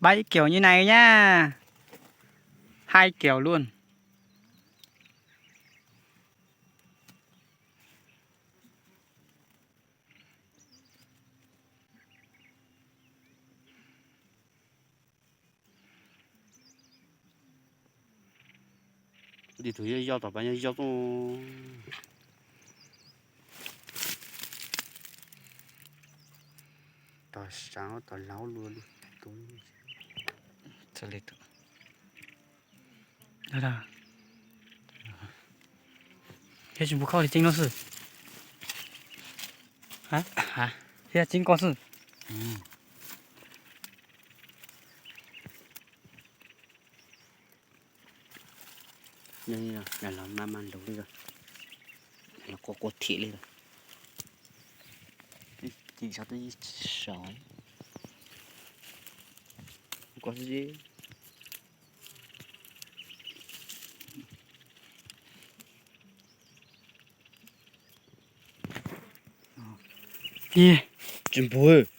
Pab ib kiaus nyuj nais nyab, hai kiaus luaj. Tus yog yog tom pas yog yog tuj. Tom sab tom laub luaj li. Thiab tsis npus khauj li ceeb no xwb. Thiab ceeb ko xwb. Los mas mas nrog li, los qua qua thiam li. Ces xyov twb saum ko xwb. Tsis npug.